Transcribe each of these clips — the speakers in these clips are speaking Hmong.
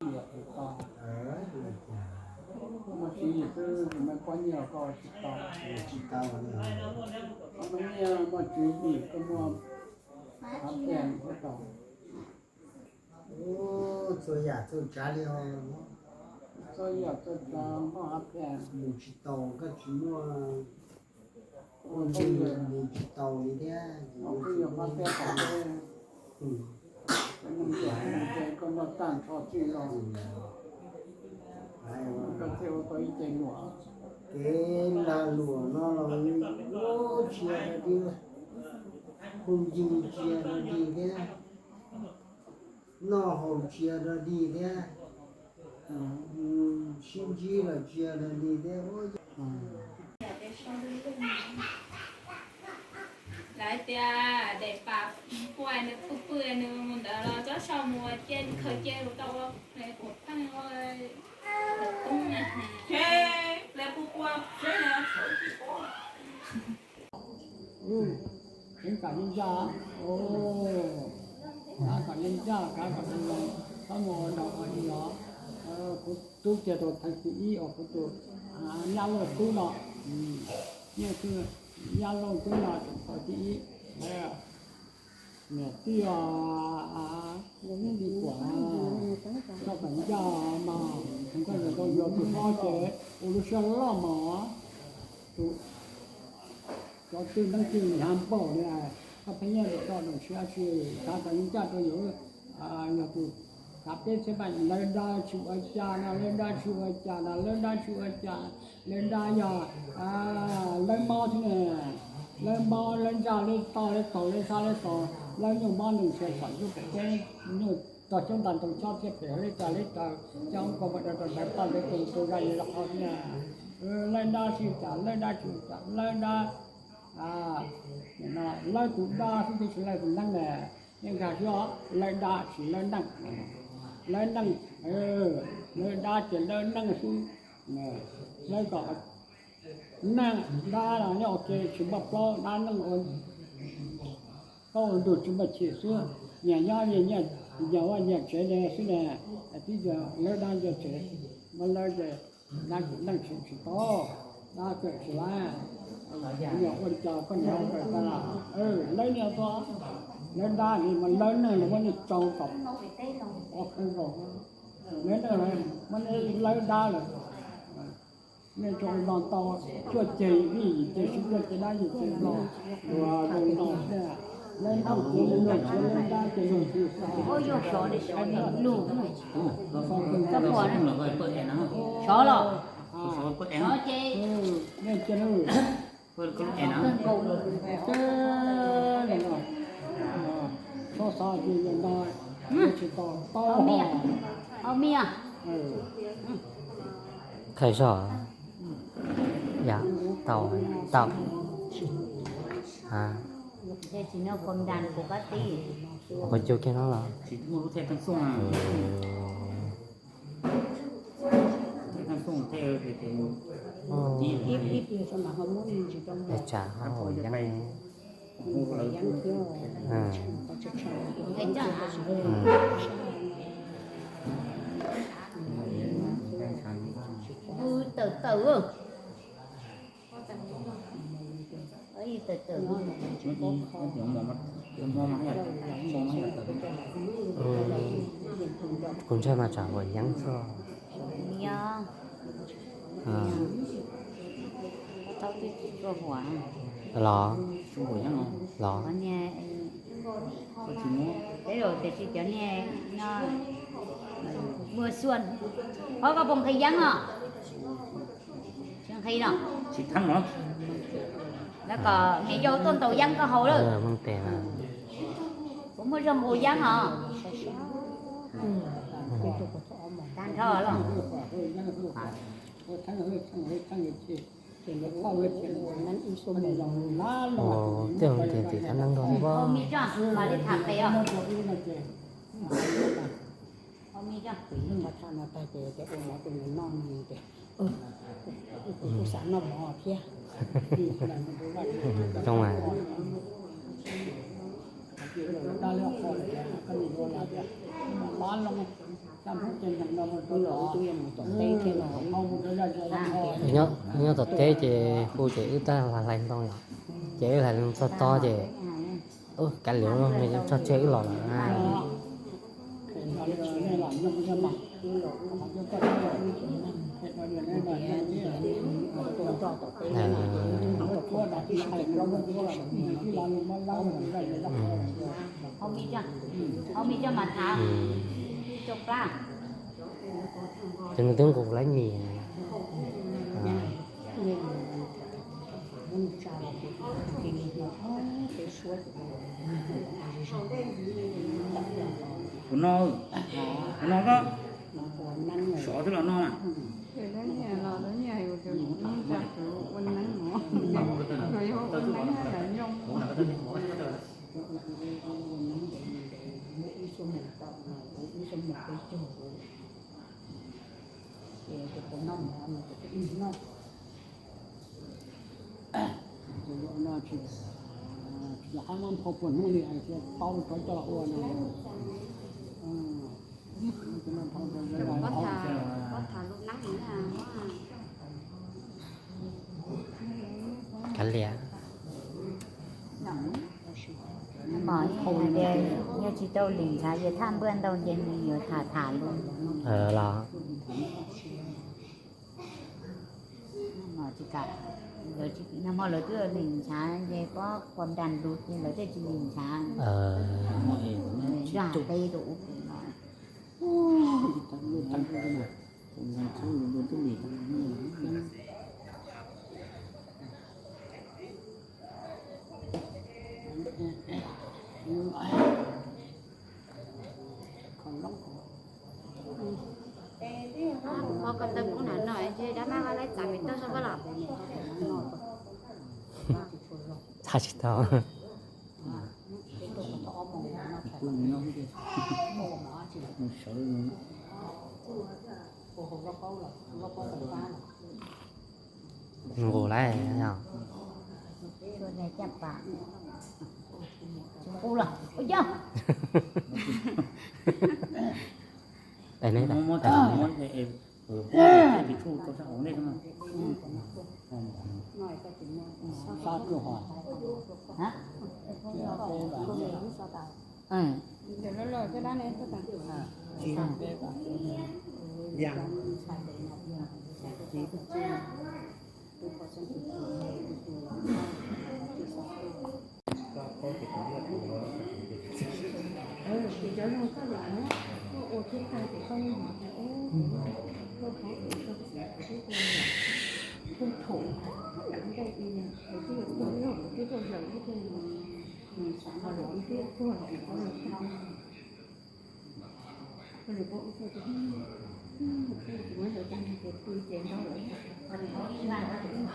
Muaj tswv yim xwb, muaj poj niam koj tsis tau. Tsis tau. Koj muaj nyiaj muaj tswv yim, koj muaj hav phem tau. Txhua yam txhua tsav li ho. Txhua yam txhua tsav muaj hav phem. Mus tsis tau, koj tsis muaj, mus tsis tau li thiab. Koj noj tag nrho txij los, koj thiaj ua tau ib ce luam. Kev lag luam no los tsias rau dig, phooj ywg tsias rau dig thiab, noj haus tsias rau dig thiab, sib ntsib los tsias rau dig thiab. Lawv tias daim pam quaj nws pw pw nws mus ntawd los txhob sau mus ua cia khaws cia mus tau ua kuv pheej ua tub na. Ces lawv pw quaj seb na. Kev kam yeej ncaj, kav kom yeej ncaj, kav kom zoo, txhob mus ua dog ua dig os. Kuv tub tiag tus thawj thib ib uas kuv tus Nyab Lauj tub no, Nyab Lauj tub no tus thawj thib ib, niam tij os, li kuam, txhob kam ncaj mas, koj yuav tau yuav tus hlob ces ua lub siab loj mos. Tus cov twj neeb twj nyav npaum li, koj pheej nyiaj dim toj dim siab tsis kav kom yeej ncaj rau yus. Yog tus kav peb txhiab paj lawv dab tsis ua cas no, lawv dab tsis ua cas no, lawv dab tsis ua cas, lawv dab yog lawb mob xwb ne. Lawb mob lawb ntsaj lawb tog lawb taug lawb sab lawb xaus, lawb nyuj mob neeg sia tom ntsuj pem teb, nyuj tog xyoob ntag ntoo xob thiab pem lawb caj lawb taw, caj hoob ko mus da rau ntawd paj ntawd tus tus zaj yus los qhov xwb ne. Lawb dab tsis ua cas, lawb dab tsis ua cas, lawb dab, lawb tus dab xwb twb tsis lawb tus neeb ne. Yeej nkag siab, lawb dab tsis lawb neej, lawb neej, lawb dab ces lawb neej xwb. Lawb kom neej dab los nyob ua ke tsis npaj plaub, dab neej ua, plaub ua ntug tsis npaj chim xwb. Nyias nyob nyias vaj nyias tsev li xwb ne. Tib co lawb dab nco tsev, muab lawb ces dab neej tsis tsis tau, dab kawm tsis lab. Nyuam ua li cas koj niam kawm tag, lawb niam tuaj, lawb dab li mas lawb neej los muab nej tsau kom ob qhov zaus, lawb neej muab nej lawb dab lawm. Nej tso no tau cuaj ceg vij yim ceg sib cuaj ceg dab yim ceg no, luag zoo no thiab. Lawb neej ces luag zoo, lawb dab ces luag tsis xav. Sov los, sov ces, sov ces, txhob xav tias yog no tsis tau, tau, au mias. Khaij zog, yam tau, tau. Ua cug kiag no los? Ib pliag mas ho muab me ntsis rau, tsam ho haum yeeb. Tawm tawm. Kuv ntshai mas tsam haum yeeb xwb. Los, los. Peb los tias tsis cov niag no, mùa xuân. Qhov koj puas nqhis yeeb os? Tsis nqhis los? Lawv kom niam yau tuaj ntaus yeeb koj haus lawm. Puas muaj zog nqus yeeb os? Tag nrho los. Ua tej hauj lwm tim thab neeb rau thiab. Ua mi tso, mam li tham pem os. Ua mi tso. Tus neeg mas tham no tag ces ua mov rau nws noj no ces kuv kuj xav noj mov thiab. Zoo mas. Wb nyob tom teb ces hu ces wb tab hlais hlais ntoo yom, ces wb hlais ntoo txog tog ces kav liam, tso tseg wb los lawm. Ces nws twb nqus lawv mis. Kuv no, kuv no koj sov twb los no mas. Kav liam. Yog tsis tau lim ntshav, yog thaj npuaj ntau ces nws yuav tham tham lus. Los nag hmo lawv twb lim ntshav ces pob kua nra lus ces lawv thiaj tsis lim ntshav. Daj teb rau ub no. Txhaj tsis tau. Nqus lawm yog.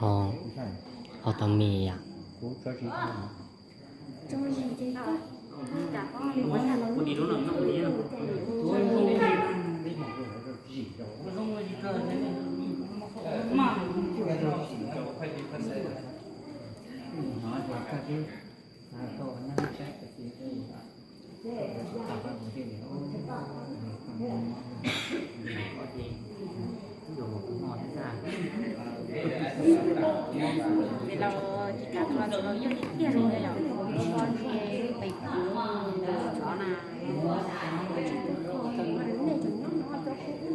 Ho, ho tau mis yom.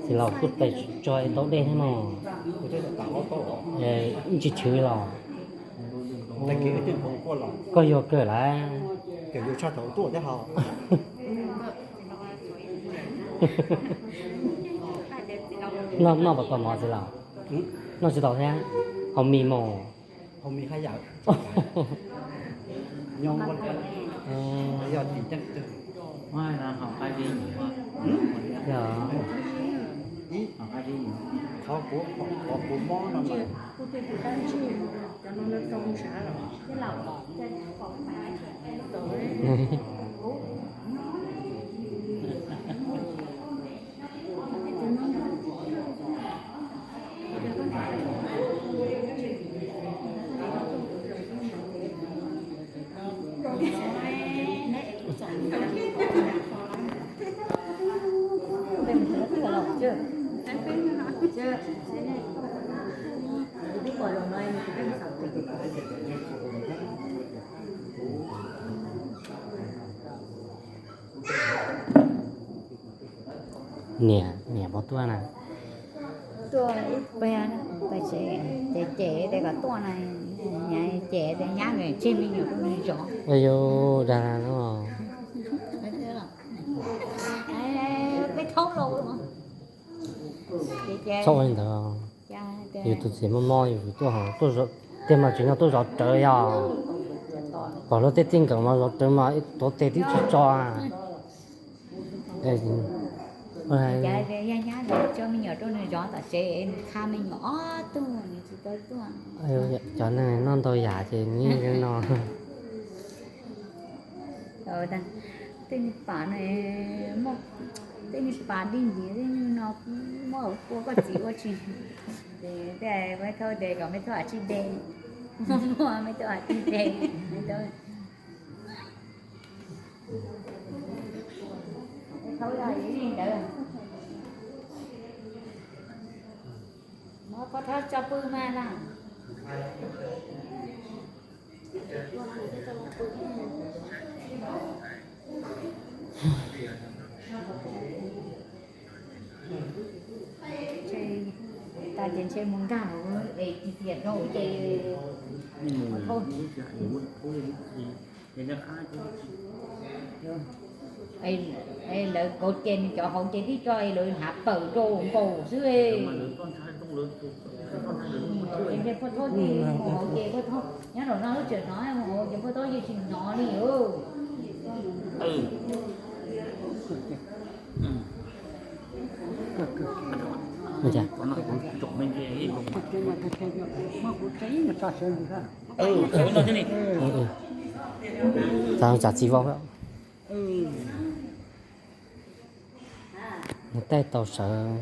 Txiv laus kuj tais tso tau dej thiab no. Ib tsis chwv los. Koj yog kawg lawm. Noj, noj puas tau mov txiv laus? Noj tsis tau thiab. Haus mis mos. Niam, niam puas tuaj na? Tuaj ib pliag, ces, ces kom tuaj na, ces nyab nws tseg me nyuam rau nws zov. Ua yus dag no. Peb thaub laus. Txhob ua li ntawd. Yus tus txiv mob mob yus tuaj, tuaj zov, tej mas tseem nyob tuaj zov rawv yog. Pom luag tej txij nkawm mas zov rawv mas tuav tes twb tsis tso. Yog nyab coj me nyuam rau nws zov tom tsev, nws qha me nyuam ob tug nws tsis tau tuaj. Cov neeg noj ntau yam ces nws no. Tej niag pam, tej niag pam dig ntxiv tej niag no muab ua koj txiv ua tsis. Ces tej me thaub ces kom me thaub hais tsis de, muab me thaub hais tsis de, me thaub. Thaub yog li ntawd. Muab pov thawj tso pw mas na. Tas ces ntshe mus nkag hauv es tiag tiag rau ces lawv kauv ces nws cov hauv ces tib co es lawv hnav pawg rau nkaus xwb. Ntshe poj thoj mus hauv ces poj thoj nyob nraum no lub tseem hnov mus hauv ces poj thoj yeej tsis hnov li. Txav txiv vau. Nws taij tau sawv.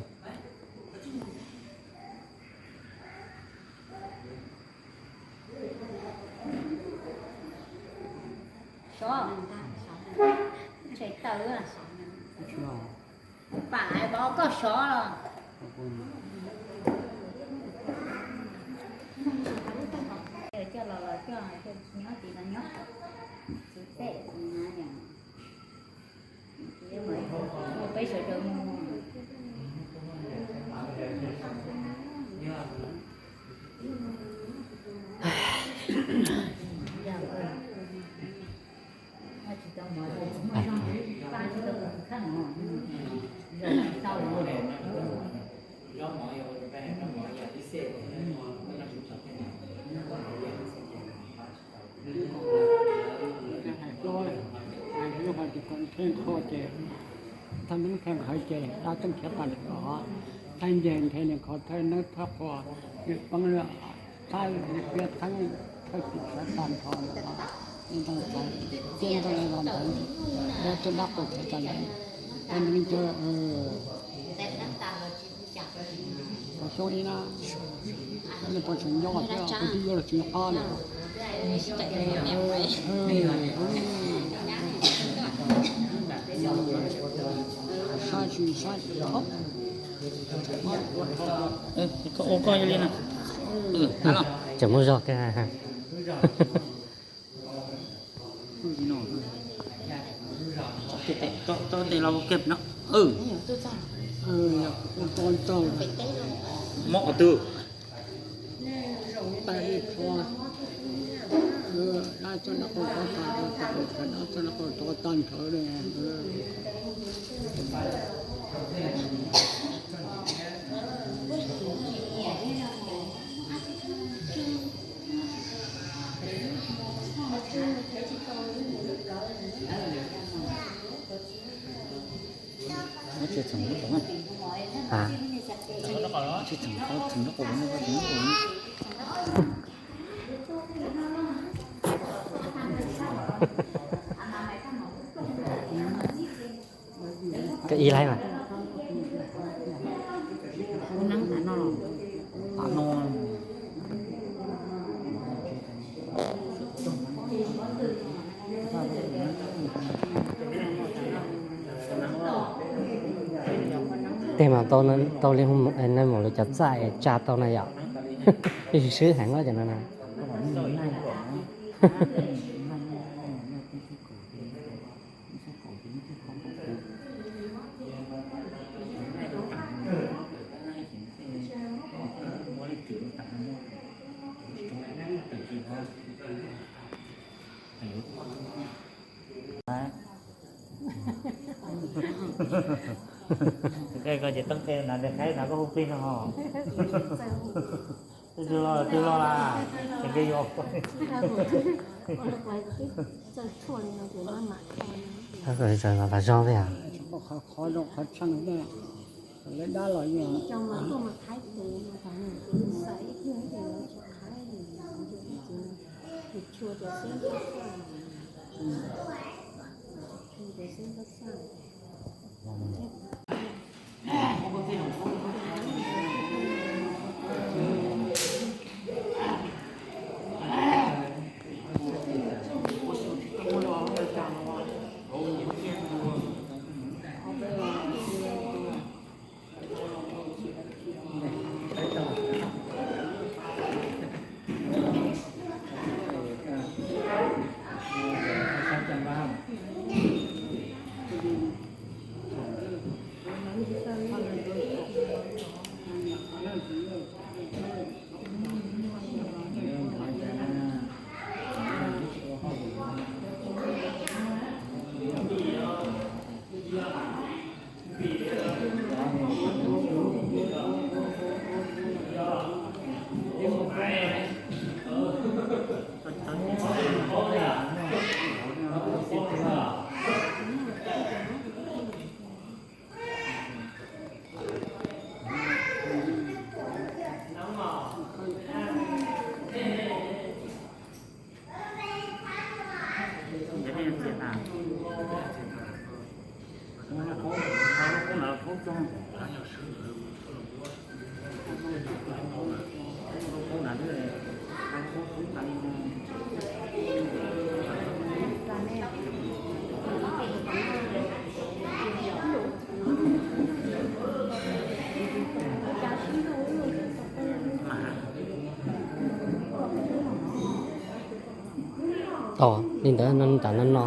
Sov, ntshe taw, pam hais vov koj sov los. Coj los los coj, nyob tim no nyob, tsis teb na. Peb sawv daws mus. Hais hlob, hais hlob hais tias kom nrhiav qhua ces thaj neeb thaj qhawv ces dab tub nrhiav tag nrho, thaj nce nrhiav li qhov thaj neeb thaj qhua, poob thaj piab thaj thaj tim sawv tag nrho, ntoo txawv, tiaj ntoo los ntawd, dab tub dab qhua txawv tag nrho, thaj neeb cov Xyoo ib na, nej puas tseem nyob thiab, kuv twb yuav los tsis nyob qab li. Saib tsis saib. Ua koj li na. Tseem muaj zog kawg. Mob qhov twg? Tseem, tseem, tseem, Koj ib laib mas. Tej mas tau li nej mus lawv cov txaj es tsa tau na yom. Swb heev os cov no na. Koj ces toob qe na, koj hu plig no ho. Twg los, twg los las, ces nkawd yuav. Qhov zoo qhov tsheej, lawv dab los yog Tos li ntawd no, tam no no.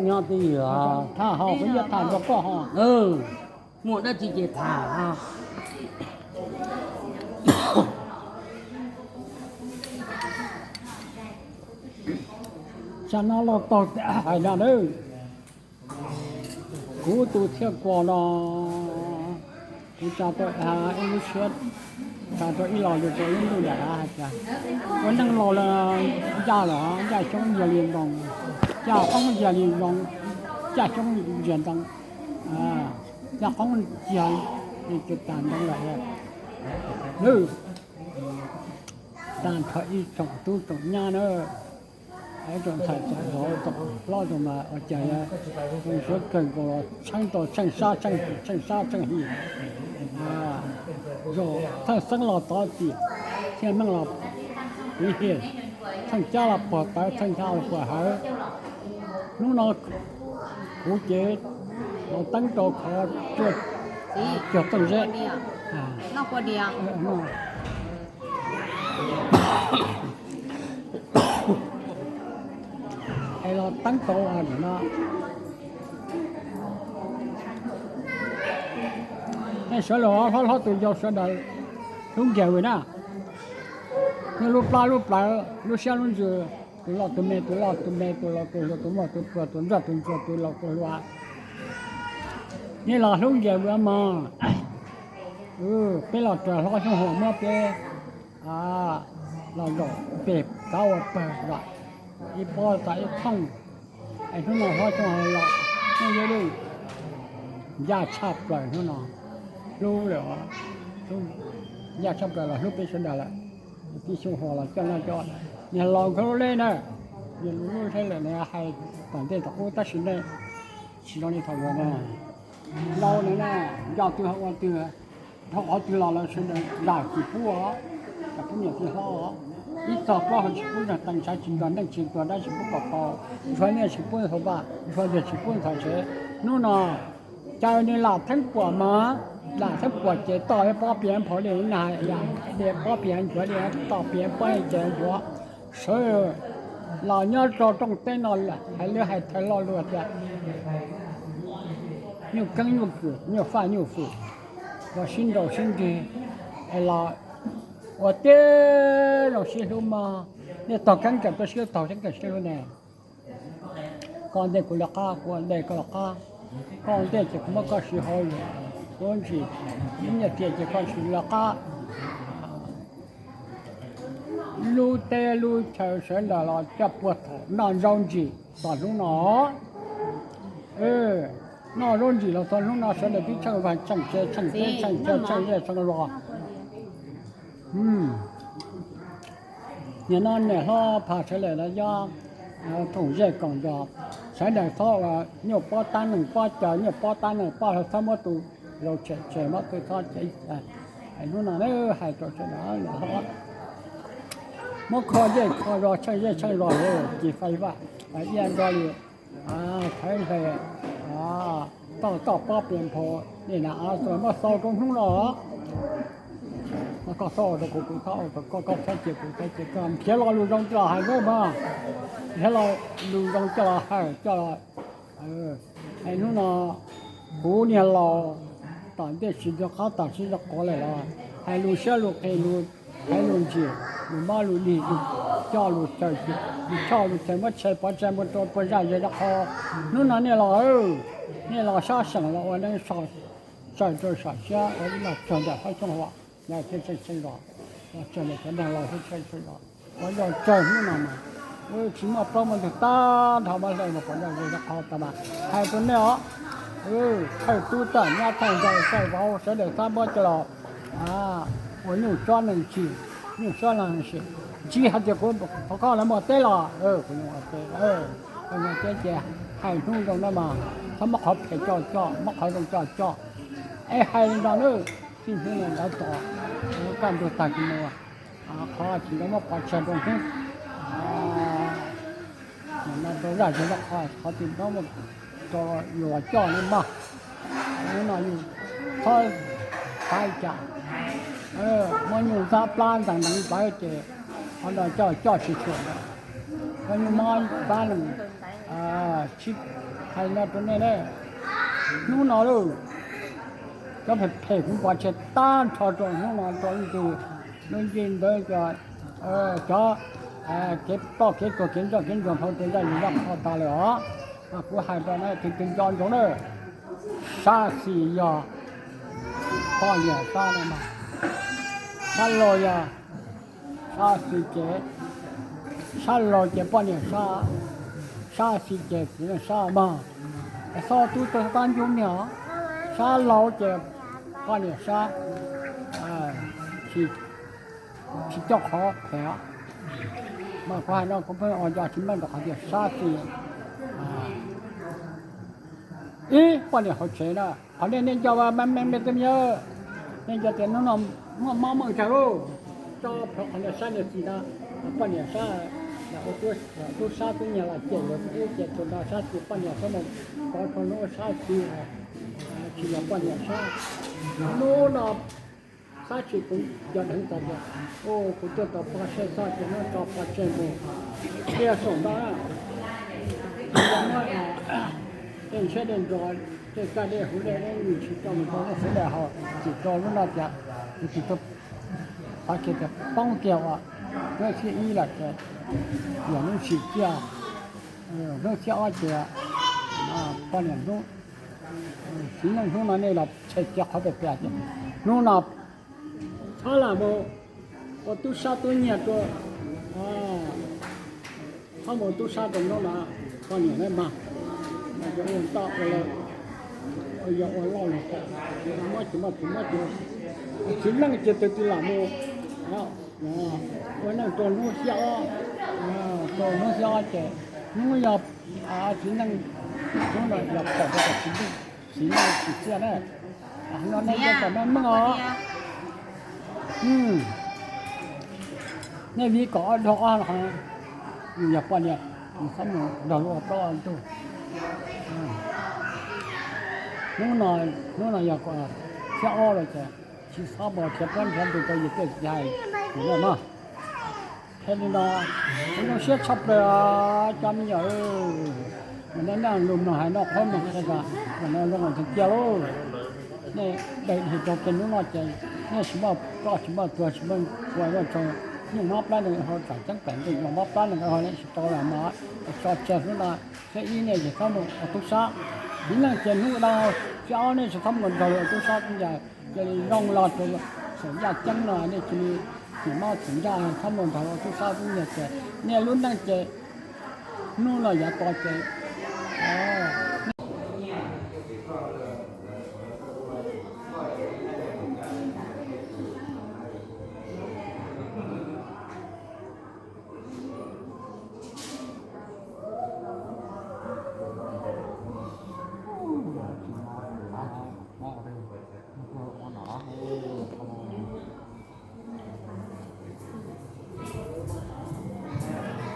Nyob twj ywm, thaj hau kuv yuav tham nrog koj ho. Muaj dab tsi ces tham. Tsam no los tau hais no nawb. Kuv tus Txhiaj Kuas no, kuv tsa tau ib lub siab, tsa tau ib lo lus rau lub ntuj nram hav hais tias, ua neej los ncaj los ncaj xyoob ntsia li ntoo, ncaj qoob ntsia li ntoo, ncaj xyoob ntsia ntoo, ncaj qoob ntsia li tas ntoo lawm. Nws tag nrho ib tsoom tub tsoom nyab na, ib tsoom ntxhais tsoom vauv tsoom hlob tsoom mas ua cas suav kawg nkaus los txheeb tau tsheej sab tsheej his, zaum theej xeeb los tod tim, thiaj meej los piv his, theej cab los puag tawv, theej cab los puag hawv. Hnub no kuv ces los teeb rau qhov cuag txooj zeb. Es los teeb tau no. Nej sawv daws hlob hlob tus yau sawv daws hlub nkiag vim na, nej lub plab lub plawv lub siab lub ntsws, tus loj tus me, tus loj tus me, tus laus tus hluas, tus muaj tus pluag, tus ntsoj tus ntsuag, tus laus tus hluas, nej los hlub nkiag vim mog. Peb los raws hlob Xyooj Huas muab peb los zaum pem txav ua pawg, zaum ib pob txav ib thooj. Es hnub no hlob Xyooj Huas los, hnub yuav luj ncaj tshaj plaws hnub no, hlub lawm, ncaj tshaj plaws los hlub peb sawv daws lawm. Tij Xyooj Huas los coj noj coj, niag laus kawg lub lej na, niag lus lub lej lawm na hais tom ntej tom qub tab sis nej tsis zoo li thaum ub na. Laus na na, nco twg ua twg, dhau qhov twg los lawv sawv daws zam tsis pub os, tsis pub niam txiv hlob os. Ib txog plaub hau tsis pub nrog tees, ntshav tsis nrog neej, tsis tuag dab tsis pub kom tau, ntxhua nyiaj tsis pub ntxhua vaj, ntxhua ntxiag tsis pub ntxhua tsev. Hnub no cas nws lam theeb puam mas, lam theeb puam ces toj pob pias nphau li na, pob pias nchuav li, toj pias pob ces nchuav. Sawv los nyob rau rooj teb no hais lawv hais thawj lo lus tias nyuj keeb nyuj kwm, nyuj faj nyuj fwm, los sib nraus sib nrig, es los ua tib zoo sib hlub mog. Nej taug keeb kawm tuaj sib hlub, taug keeb kawm sib hlub ne. Koj ntej kuv lawv qab, kuv ntej koj lawv qab. Koj ua ntej ces kuv muab koj siv hauv lub ntsis, lub nyiaj txiag ces koj siv lawv qab. Lub teb lub chaw sawv daws los coj puag thaum noj zaub ntsim txog hnub no. Noj zaub ntsim los txog hnub no sawv daws twb tsheej vaj tsheej tsev, tsheej teb tsheej chaw, tsheej zej tsheej zos. Nim no niam hlob Phas sawv daws los yob thoom zej koom zos, sawv daws txhob ua nyuaj pob tab neeg pob caw, nyuaj pob tab neeg pob hlau, txhob muab tus laus tshem tshem, muab tus txhob tshem. Hnub no hais rau sawv daws, muab kho zej kho zos, tsheej zej tsheej zos, ces fais vaj, iab nrog li thawv hle, toj toj pob pias nphau li na, muab xaus rau hnub no. Koj xaus rau kuv, kuv xaus rau koj, koj txhob cia kuv, txhob cia koj, nrhiav lo lus zoo coj los hais nawb mog. Nrhiav lo lus zoo coj los hais coj los. Hais hnub no kuv niag laus tom ntej tsis nco qab, tom tsis nco quav lawm los hais lus siab lus qis, lus hais lus ntsim, lus mob lus dig, lus coj lus chaw, lus choj lus chaw, muab tshais pov tseg mus rau puag zaj zej zog qho. Hnub no nej los, nej los sab seem los ua neej so, tsaws rau sam siab ua ib los txog ntawm qhov xyoob huam, yog tseem tseem los txog ntawm cov neeg laus thiab tseem tseem los ua yog tsawg hnub no mas tsis muaj plaub muaj ntug tag nrho, muab hle mus puag zaj zej zog qho tas mas hais rau nej os. Thawj tub tawm nyab thawj ntxawm tawm vauv sawv daws xab muab coj los ua nyuj tsob neeg sim, nyuj tsob neeg sim. Tsis hais tias kuv thov koj los mus teb los, kuv mus teb, mus teb ces hais hnub zoo na mas txhob muab qhov phem coj coj, muab qhov zoo coj coj. Es hais li no nawb, txij hnub no lawv tos kaj ntug tag kis mus, qhov tsis zoo muab pov tseg rau hnub no rau zaj zej zog qho, qhov tsis zoo muab rau luag coj li mog. Hnub no yus txhob xav li cas, muab nyuj ntxab plab ntees neev plawv ces qhov no coj coj tsis tshua ntawd. Muab nyuj mob plab nees, hais no rau nej ne, hnub no lauj, cov phem phem kuv pov tseg tag nrho rau hnub no rau leej twg lub ncej ntawd, cov kev ploj kev tuag kev ntsoj kev ntsuag dhau rau zaj zej zog qho tas lawm os. Kuv hais rau nej tus twg nco ntsoov na, sab xis yog poj niam sab na, sab laug yog sab xis ces, sab laug ces poj niam sab, sab xis ces txiv neej sab mog. Txhob tub txhob tab ncuj niag, sab laug ces poj niam sab, tsis coj qhov phem. Mas kuv hais no kuv pheej ua nco tsis meej rau qhov tias sab xis ib poj niam hauv tsev na, qhov nej, nej nco me me tej me, nej nco tias hnub no muaj mob muaj nkeeg lauj, tso plhuav qhov niag sab niag xis na, poj niam sab, tub sab tub nyiag los cem lawv ub ces tus no sab xis poj niam sab mus kov rau hnub sab xis, tsis yog poj niam sab. Hnub no sab xis kuv nco dheev tau tias, kuv tuaj tau poj sab xis ces hnub tso pov tseg mus, tiaj saum no na, tej ntshiab dej nrog tej kaj dej huv dej ub nws tsis coj mus rau lub xeev dej haus, tsis rau lub no tias, tus tus xav kiag tias poob kiag ua hnub thib ib los ces yog hnub sim ciaj, hnub thib ob ces poj niam hnub, txiv neej hnub no nej los tshem kiag qhov pem pem ces hnub no txhob lam mus ua tub sab tub nyiag rau, txhob mus tub sab rau hnub no, poj niam na mas, yog ua ntoj ua lawm, yog ua loj lawm, muab ces muab ces muab ces, txiv neej ces tus twg lam mus ua neej rau hnub thib ob, rau hnub thib ob ces hnub yog txiv neej, hnub no yog pom rau txiv neej, txiv neej tsis txiaj na. No nej cov kom meej meej os. Nej vim kom ob dog ob, yus yog poj niam, yus txhob mus nrog luag ua plaub ua ntug. Hnub no, hnub no yog xiab ob lawm ces tsis txhob mus nrhiav plaub nrhiav ntug rau yus tej txiv hais yus lawm mog. Yog li no, kuv zoo siab tshaj plaws cov me nyuam, mus noj noj lus mloog hais noj qhuav mloog qhia, mus no zoo ntawd tiag lauj. Nej daim hais rau tej hnub no ces nej tsis muaj ploj tsis muaj tuag tsis muaj kua, nej mob plab nws ho tsam ceeb pem ntes mob plab nws ho nej tsis tau los mas tso tseg hnub no. Xiab ib nej tsis txhob mus ua tub sab, vim leej ces hnub no xiab ob nej tsis txhob mus nrog ua tub sab tub ncaig. Cia li zoo los rau xeem Yaj Ceeb no nej cia li tsim mob tsim ncaj txhob mus nrog ua tub sab tub ncaig ces nej lub neej ces hnub no yav tas ces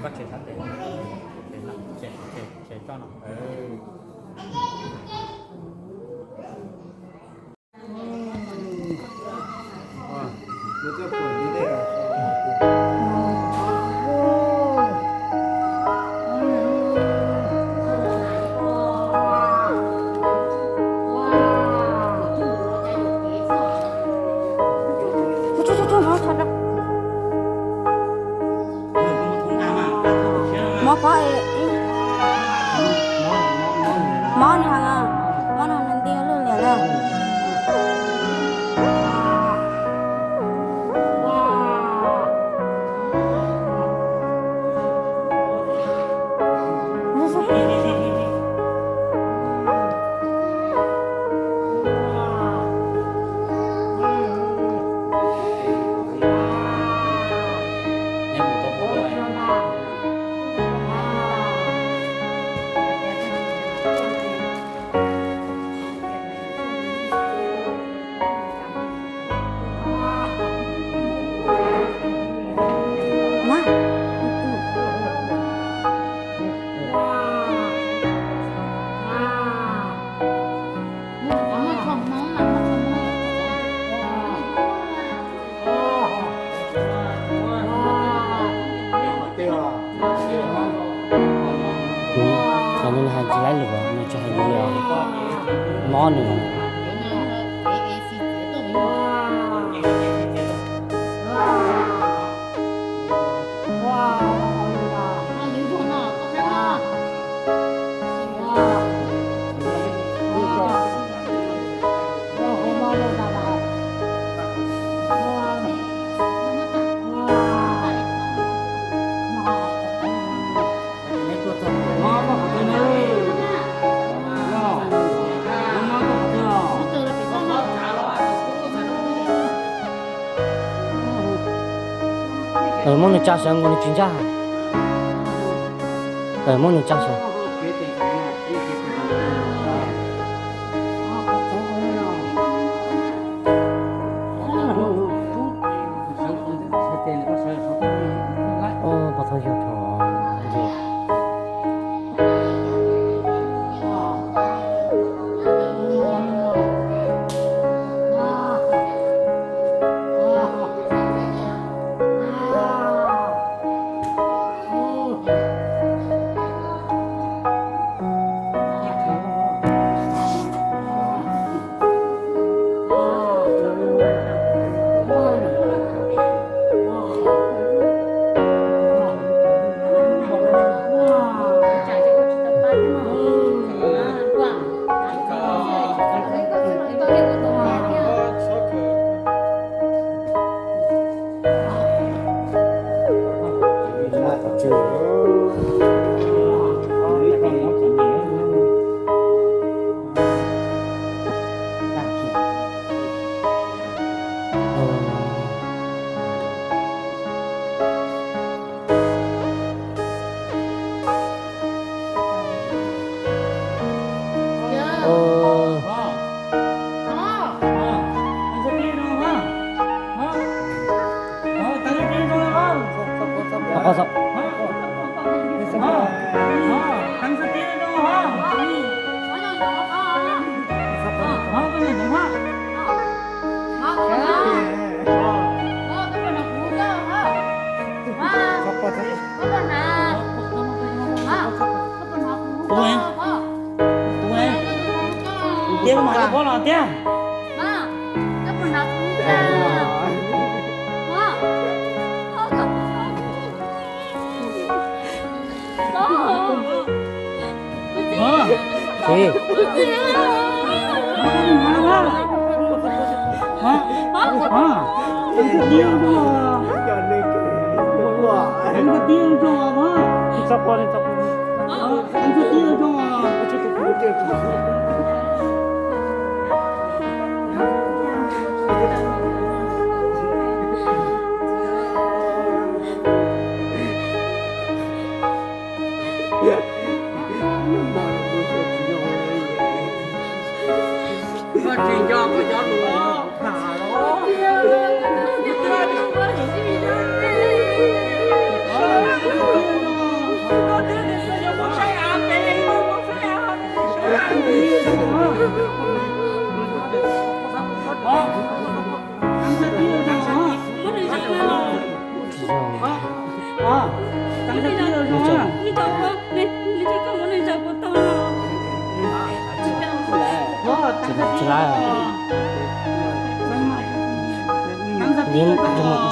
Koj tshem sab tes, tshem, tshem, tshem tso no. Mob pob, mob nws, mob nws nti lwj liam lawm. Nws tsis laib lus, nws tsis hais li os. Mob nws. Muab nws tsa sawv nkaus nws tsis ntsaj. Muab nws tsa sawv. Pov thawj yog rau. Tiag, mas koj pom los tiag.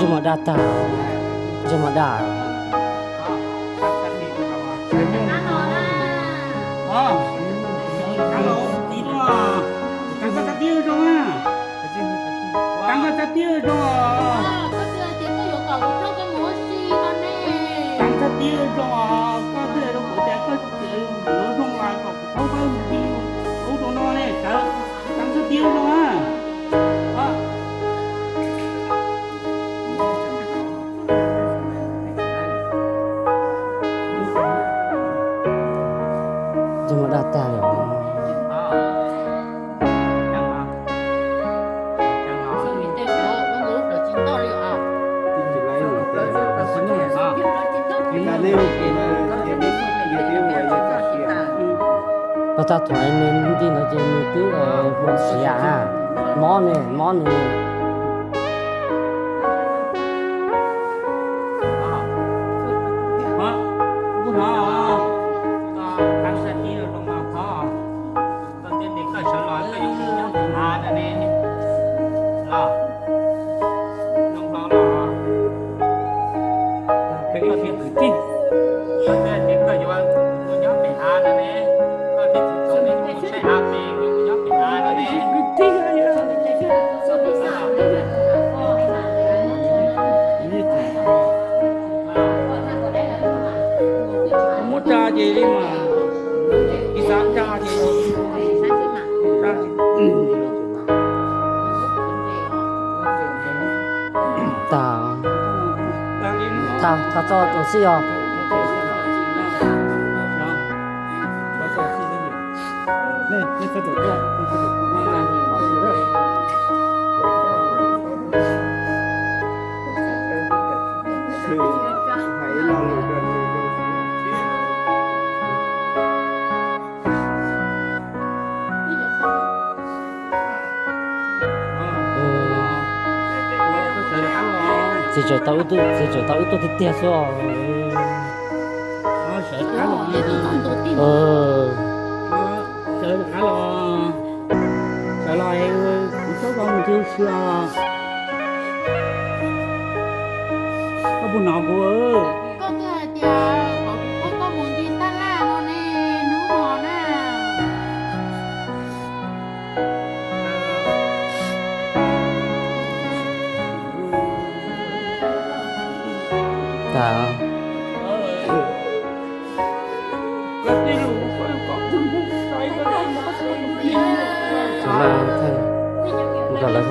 Tsis muaj dab tag, tsis muaj dab. Tsis muaj dab tag li os. Pas tag thuam nws nti no ces nws twb hu siav, mob ne, mob nws. Muab tsa ces li mas, tsis xav tsa ces tsa. Tag, tag txoj tus xij os. Txiv tseem tau wb tuaj, txiv tseem tau wb tuaj tiag tiag xwb os. Sawv los, sawv los, kuv txhob tau mus ncig sia. Koj puas hnov kuv? Koj twb hais tias kom kuv pab koj mus ncig tab laj no ne, hnub no na. Nkawd lawv